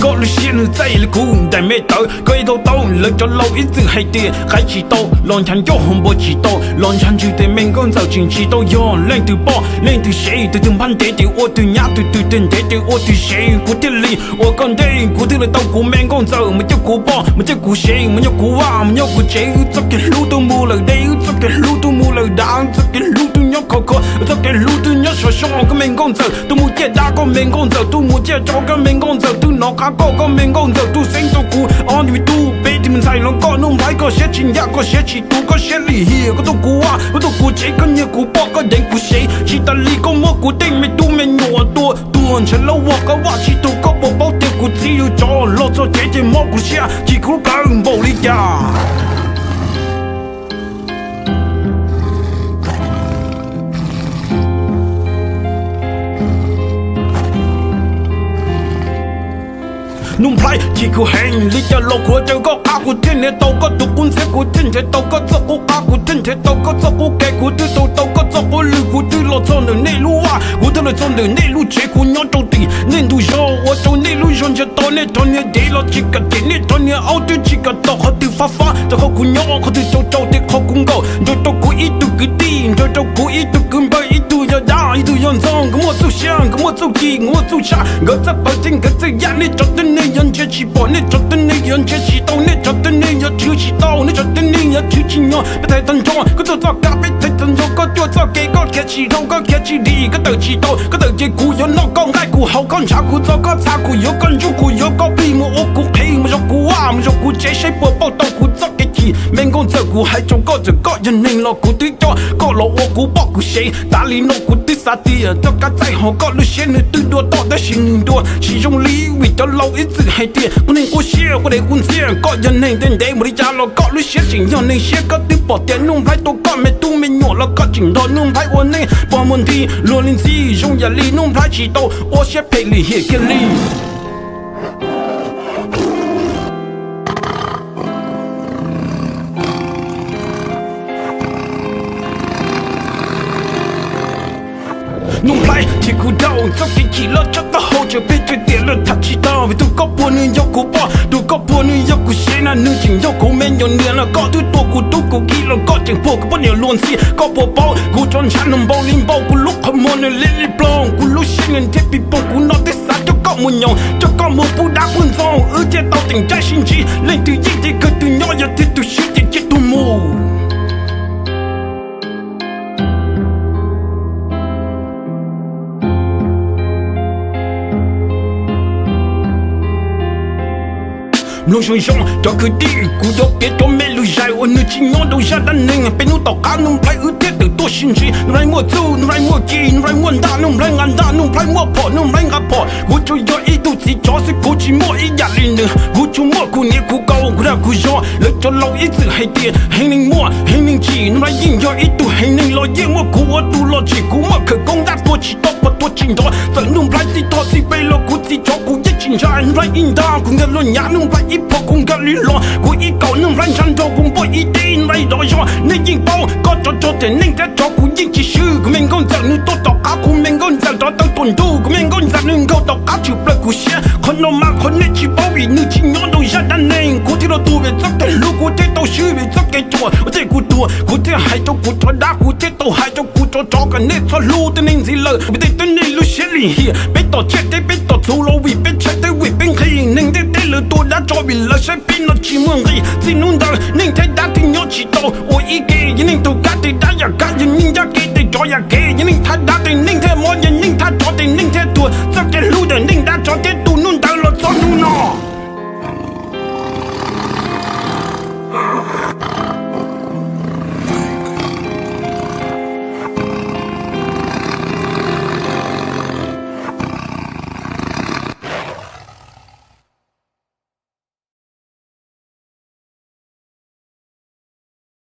Koj lub siab nws txaij li kuv daim me tawv, koj ib tau tau lawv cov laus ib txwm hais tias qaib tsis tau los ncha ncauj, hauv npua tsis tau los ncha ntswg, tes me nkauj ntxawm tseem tsis tau yog leej twg poj leej twg sev, tus twg npab ntev ces ua twg nyab, tus twg ntev ces ua twg sev, kuv thiaj li ua koj ntej, kuv thiaj li tau kuv me nkauj ntxawm, mus coj kuv poj, mus coj kuv sev, mus nyob kuv vaj, mus nyob kuv tsev, wb txoj kev hlub twb mus lawm deb, wb txoj kev hlub twb mus lawm dav, wb txoj kev hlub twb nyob khov kho, wb txoj kev hlub twb nyob sov so, koj me nkauj ntxawm, twb mus ciaj dab, koj me nkauj ntxawm, twb mus ciaj tsov, koj me nkauj ntxawm, twb nov qab koj, koj me nkauj ntxawm, twb xeeb tau kuv ob tus tub peb tus me ntxhais los koj, Nuj Nplhaib, koj siab tsis ncaj, koj siab tsis tu, koj siab lim hiam, koj tuaj kuv vaj, koj tuaj kuv tsev, koj nyiag kuv poj, koj deev kuv sev, tsis tas li koj muab kuv tej me tub me nyuam tua tuag, ntshav laub vog qab vaj tsis tu, koj puas paub tias kuv txiv yug tsov los txog tsev ces mob kuv siab, chim kuv lub plawv npaum li cas. Nuj Nplhaib, chim kuv heev li cas los kuv yuav caw koj qab, kuv thiaj nrhiav tau koj tus qub ntxhiab, kuv thiaj nrhiav tau koj txoj qub qab, kuv thiaj nrhiav tau koj txoj qub kev, kuv twb tu tau koj txoj qub lwj, kuv twb los txog ntawm nej lub vaj, kuv twb los txog ntawm nej lub tsev, kuv nyob rau tim nej ntug zos, ua rau nej lub zos ntsia tau, nej cov niag dev los tsis kam cem, nej cov niag aub twb tsis kam tom qhov twg fab fab, rau qhov kuv nyob qhov twg tsau tsau, tej qhov kuv nkaum, nrog rau kuv ib tug kwv tij, nrog rau kuv ib tug kwv npawg, ib tug yog dab, ib tug yog ntxoog, nkawd muaj txuj siab, nkawd muaj txuj ci, nkawd muaj txuj tshaj, nkawd txawj pawv thiab nkawd txawj yaj, nej cov tib neeg yuav ntsia tsis pom, nej cov tib neeg yuav ntsia tsis tau, nej cov tib neeg yuav tshwv tsis tau, nej cov tib neeg yuav tshwv tsis nyog, peb thaiv tag nrho koj tuaj txoj kab, peb thaiv tag nrho koj tuaj txoj kev, koj khiav tsis dhau, koj khiav tsis dim, koj tawm tsis tau, koj tawm ces kuv yuav noj koj nqaij, kuv haus koj ntshav, kuv txo koj txha, kuv yuav koj ntsuj, kuv yuav koj plig, mus ua kuv qhev, mus zov kuv vaj, mus zov kuv tsev, saib puas pauj tau kuv txoj kev chim, me nkauj ntxawm, kuv hais rau koj, txawm koj yog neeg los kuv twb coj koj los ua kuv poj kuv sev, tas li no kuv twb xav tias txoj kab txaij hauv koj lub siab nws twb dua toj, tab sis nws dua tsis zoo li, vim cov laus ib txwm hais tias quaj neeg quaj siab, quaj dev quaj ntxhiab, koj yog neeg ntev ntev mus li cas los koj lub siab tseem yog neeg siab, koj twb pom tias Nuj Nplhaib tua koj me tub me nyuam los koj tseem nrog Nuj Nplhaib ua neej, pog muag nti luag li ntxhi, zoo yam li Nuj Nplhaib tsis tau ua siab phem lim hiam kiag li. Nuj Nplhaib, chim kuv dhau, txoj kev chim loj tshaj taub hau, tseem pheej tsawg tiam lawv tham tsis tau, vim tus koj puag nws yog kuv poj, tus koj puag nws yog kuv sev na, nws tseem yog kuv me nyuam niam los koj twb tua kuv tub kuv kiv los koj tseem puag kuv poj niam luag ntxhi, koj puas paub kuv rov ntshav nws npaum li npaum, kuv lub qhov muag nws liab li ploog, kuv lub siab nws nrhiav pis poog, kuv no twb xav coj koj mus nyoos, coj koj mus pub dab pub ntxoog, wb thiaj tau teem caij sib ntsib, leej twg yeej thiaj kawg twg nyob, yog thiaj tus swb ces cia tus mus. Mloog zoo zoo cov kwv tij, kuv yuav piav cov me lus zais uas nws tsis nyob rau zaj dab neeg. Peb hnub tom qab Nuj Nplhaib wb thiaj tawm tuaj sib ntsib. Nuj Nplhaib muaj txuj, Nuj Nplhaib muaj ci, Nuj Nplhaib muaj ntaj, Nuj Nplhaib nqa ntaj, Nuj Nplhaib muaj phom, Nuj Nplhaib nqa phom. Kuv tsuas yog ib tug txiv tsov xwb, kuv tsis muaj ib yam li nws. Kuv tsuas muaj kuv niam kuv kauv, kuv dag kuv zog. Lawv cov laus ib txwm hais tias heev neeg muaj heev neeg tsim, Nuj Nplhaib yeej yog ib tug heev neeg los yeej muaj kuv ua tus los tsim. Kuv muaj khawv koob dab tua tsis tau pog tua tsis nrov, txawm Nuj Nplhaib txij thoj txij pej los kuv txiv tsov kuv yeej tsis ntshai. Nuj Nplhaib ib ntaj kuv nkag luag nyav, Nuj Nplhaib ib phom kuv nkag li los, kuv ib kaum Nuj Nplhaib ntshav nraug, kuv npuaj ib teb Nuj Nplhaib dov zog. Nej yeej paub, koj tsov rog tias neeg thiab tsov kuv yeej tsis swb. Kuv me nkauj ntxawm nws tuaj tom qab, kuv me nkauj ntxawm rov tawm tuaj ntuj, kuv me nkauj ntxawm nws nkaug tom qab tshwm plaws kuv siab. Qhov no mas qhov nej tsis paub vim nws tsis nyob rau zaj dab neeg. Kuv thiaj los tuag vim txoj kev hlub, kuv thiaj tau swb vim txoj kev ruam. Ua tej kuv tuag, kuv thiaj hais rau kuv cov dab, kuv thiaj tau hais rau kuv cov tsov kom nej txhob hlub tej neeg ntxiv lawm, vim tej tib neeg lub siab lim hiam. Peb tom tsiaj thiab peb tom txhuv los vim peb tshaib thiab vim peb nqhis. Neeg ntiaj teb lawv tua dab tsov vim lawv saib peb no tsis muaj nqis. Txij hnub ntawd neeg thiab dab twb nyob tsis tau ua ib ke.